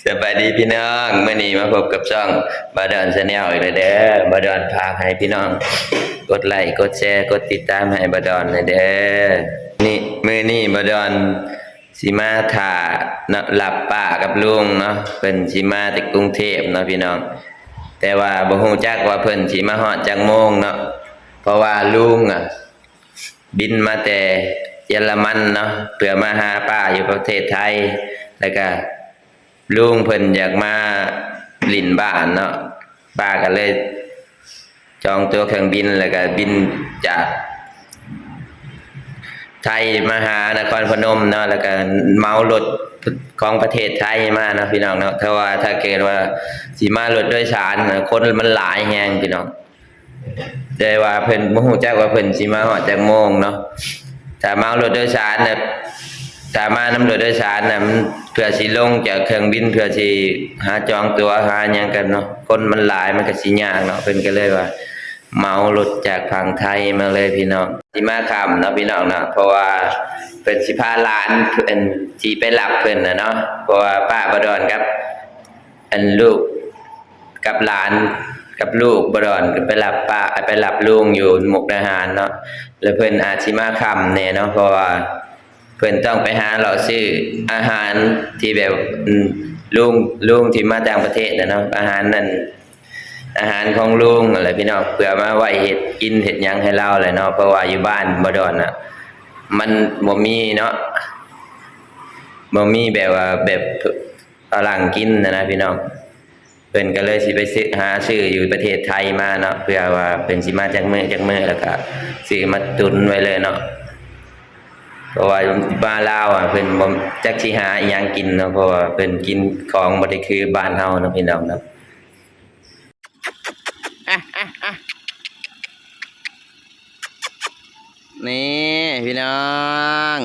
ສະບາຍດີພີ່ນ້ອງ, ມື້ນີ້ມາພົບກັບຊ່ອງບ່າວດອນ Channel ອີກແລ້ວເດີ. ບ່າວດອນຝາກໃຫ້ພີ່ນ້ອງກົດໄລ ກົດແຊ ກົດຕິດຕາມໃຫ້ບ່າວດອນແດ່ເດີ. ນີ້ ມື້ນີ້ບ່າວດອນຊິມາຖ້າເນາະ ຮັບປ້າກັບລຸງເນາະ, ເພິ່ນຊິມາແຕ່ກຸງເທບເນາະພີ່ນ້ອງ, ແຕ່ວ່າບໍ່ຮູ້ຈັກວ່າເພິ່ນຊິມາຮອດຈັກໂມງເນາະ, ເພາະວ່າລຸງອະ ບິນມາແຕ່ເຢຍລະມັນເນາະ ເພື່ອມາຫາປ້າຢູ່ປະເທດໄທ, ແລ້ວກະລຸງເພິ່ນຢາກມາຫຼິ້ນບ້ານເນາະ, ປ້າກໍເລີຍຈອງຕົ໋ວເຄື່ອງບິນ ແລ້ວກະບິນຈາກໄທມາຫານະຄອນພະນົມເນາະ, ແລ້ວກະເໝົາລົດຂອງປະເທດໄທມາເນາະພີ່ນ້ອງເນາະ. ແຕ່ວ່າຖ້າເກີດວ່າຊິມາລົດໂດຍສານ ຄົນມັນຫຼາຍແຮງພີ່ນ້ອງ. ແຕ່ວ່າເພິ່ນບໍ່ຮູ້ຈັກວ່າເພິ່ນຊິມາຮອດຈັກໂມງເນາະ. ຖ້າເໝົາລົດໂດຍສານນະ ຖ້າມານຳລົດໂດຍສານນະ ມັນເພື່ອຊິລົງຈາກເຄື່ອງບິນ ເພື່ອຊິຫາຈອງຕົ໋ວຫາຫຍັງກັນເນາະ, ຄົນມັນຫຼາຍມັນກໍຊິຍາກເນາະ. ເພິ່ນກໍເລີຍວ່າເໝົາລົດຈາກຝັ່ງໄທມາເລີຍພີ່ນ້ອງ. ຊິມາຄ່ຳເນາະພີ່ນ້ອງເນາະ, ເພາະວ່າເພິ່ນຊິພາຫຼານ ເພິ່ນຊິໄປຮັບເພິ່ນນະເນາະ, ເພາະວ່າປ້າບ່າວດອນກັບ ອັນລູກກັບຫຼານກັບລູກບ່າວດອນກໍໄປຮັບປ້າ ໄປຮັບລຸງຢູ່ມຸກດາຫານເນາະ, ແລ້ວເພິ່ນອາດຊິມາຄ່ຳແດ່ເນາະ ເພາະວ່າເພິ່ນຕ້ອງໄປຫາເລາະຊື້ອາຫານທີ່ແບບ ອືມ ລຸງ ລຸງທີ່ມາຕ່າງປະເທດນະເນາະ, ອາຫານນັ້ນ ອາຫານຂອງລຸງຫັ້ນແຫຼະພີ່ນ້ອງ, ເພື່ອມາໄວ້ເຮັດກິນເຮັດຫຍັງໃຫ້ລາວແຫຼະເນາະ, ເພາະວ່າຢູ່ບ້ານບ່າວດອນນະ ມັນບໍ່ມີເນາະ, ບໍ່ມີແບບວ່າແບບຝຣັ່ງກິນນະນະພີ່ນ້ອງ. ເພິ່ນກໍເລີຍຊິໄປຊື້ ຫາຊື້ຢູ່ປະເທດໄທມາເນາະ, ເພື່ອວ່າເພິ່ນຊິມາຈັກມື້ຈັກມື້ ແລ້ວກໍຊື້ມາຕຸນໄວ້ເລີຍເນາະ, ເພາະວ່າມາລາວອະ ເພິ່ນບໍ່ຈັກຊິຫາອີ່ຫຍັງກິນເນາະ, ເພາະວ່າເພິ່ນກິນຂອງບໍ່ໄດ້ຄືບ້ານເຮົາເນາະ ພີ່ນ້ອງເນາະ. ນີ້ພີ່ນ້ອງ,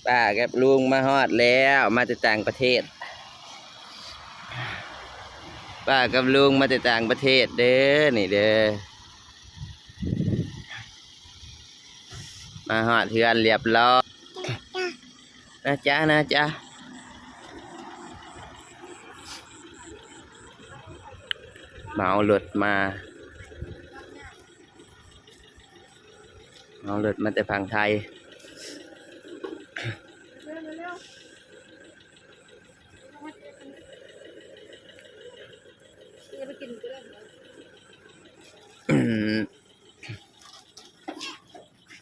ປ້າກັບລຸງມາຮອດແລ້ວ, ມາແຕ່ຕ່າງປະເທດ. ປ້າກັບລຸງມາແຕ່ຕ່າງປະເທດເດີ ນີ້ເດີ. ມາຮອດເຮືອນລຽບລ້ອຍ. ນະຈ໊ະ ນະຈ໊ະ. ເໝົາລົດມາ. ເອົາລົດມາແຕ່ຝັ່ງໄທ.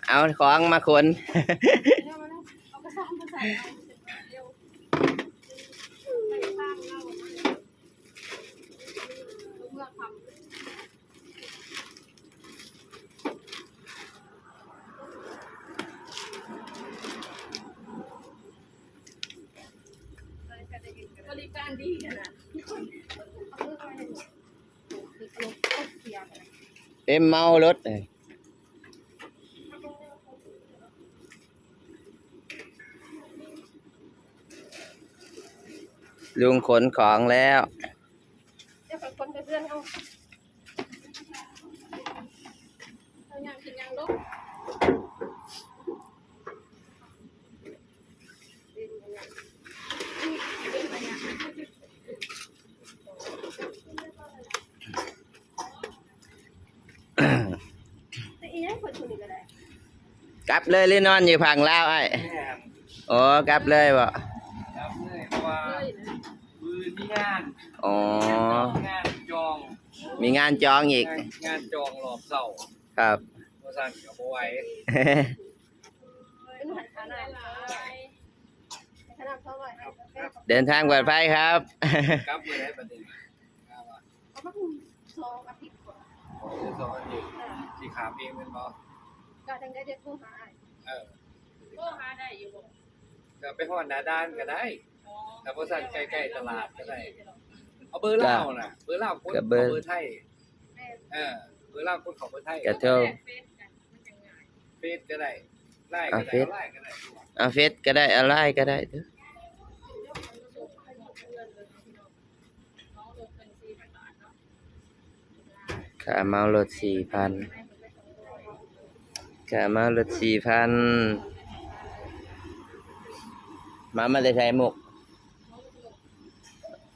ເອົາຂອງມາຂົນ. ບໍລິການດີຂະໜາດ. ເຕັມເມົາລົດ. ລຸງຂົນຂອງແລ້ວ. ເຈົ້າໄປຂົນໄປເຮືອນເຮົາ. ເຮົາຍ່າງຂຶ້ນຍ່າງລົງ. ກັບເລີຍ ຫຼືນອນຢູ່ຝັ່ງລາວອ້າຍ? ແມ່ນ. ໂອ້ ກັບເລີຍບໍ? ກັບເລີຍ ເພາະວ່າມື້ອື່ນມີງານ. ອໍ ງານຈອງ. ມີງານຈອງອີກ. ງານ ງານຈອງຮອບເຊົ້າ. ຄັບ. ບໍ່ຊັ້ນກໍບໍ່ໄຫວ. ເດີນທາງປອດໄພຄັບ. ກັບມື້ໃດບັດນີ້? ປະມານສອງອາທິດກວ່າ. ສອງອາທິດ. ເອີ ຊິຂ້າມເອງແມ່ນບໍ່? ກໍຈັ່ງໃດເດໂທຫາອ້າຍ. ເອີ ໂທຫາໄດ້ຢູ່ບໍ່? ກໍໄປຮອດໜ້າດ່ານກໍໄດ້. ອໍ ຖ້າບໍ່ຊັ້ນໃກ້ໆຕະຫຼາດກໍໄດ້. ເອົາເບີລາວນະ ເບີລາວກົດເຂົ້າເບີໄທ. ແມ່ນ. ເອີ ເບີລາວກົດເຂົ້າເບີໄທ. ກະໂທ. ເຟສກໍໄດ້ ລາຍກໍໄດ້ ເອົາເຟສ ເອົາລາຍກໍໄດ້. ເອົາເຟສກໍໄດ້ ເອົາລາຍກໍໄດ້. ຄ່າເໝົາລົດສີ່ພັນ. ຄ່າເໝົາລົດສີ່ພັນ. ມາ ມາແຕ່ໃສ? ມຸກ.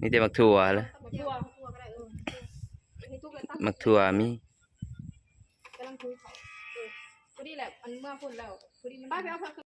ມີແຕ່ໝາກຖົ່ວແຫຼະ ໝາກຖົ່ວ ໝາກຖົ່ວມີ ກຳລັງທຸ່ເຂົ້າ ເອີ ພໍດີແຫຼະ ອັນເມືອພຸ້ນແລ້ວ ພໍດີມັນ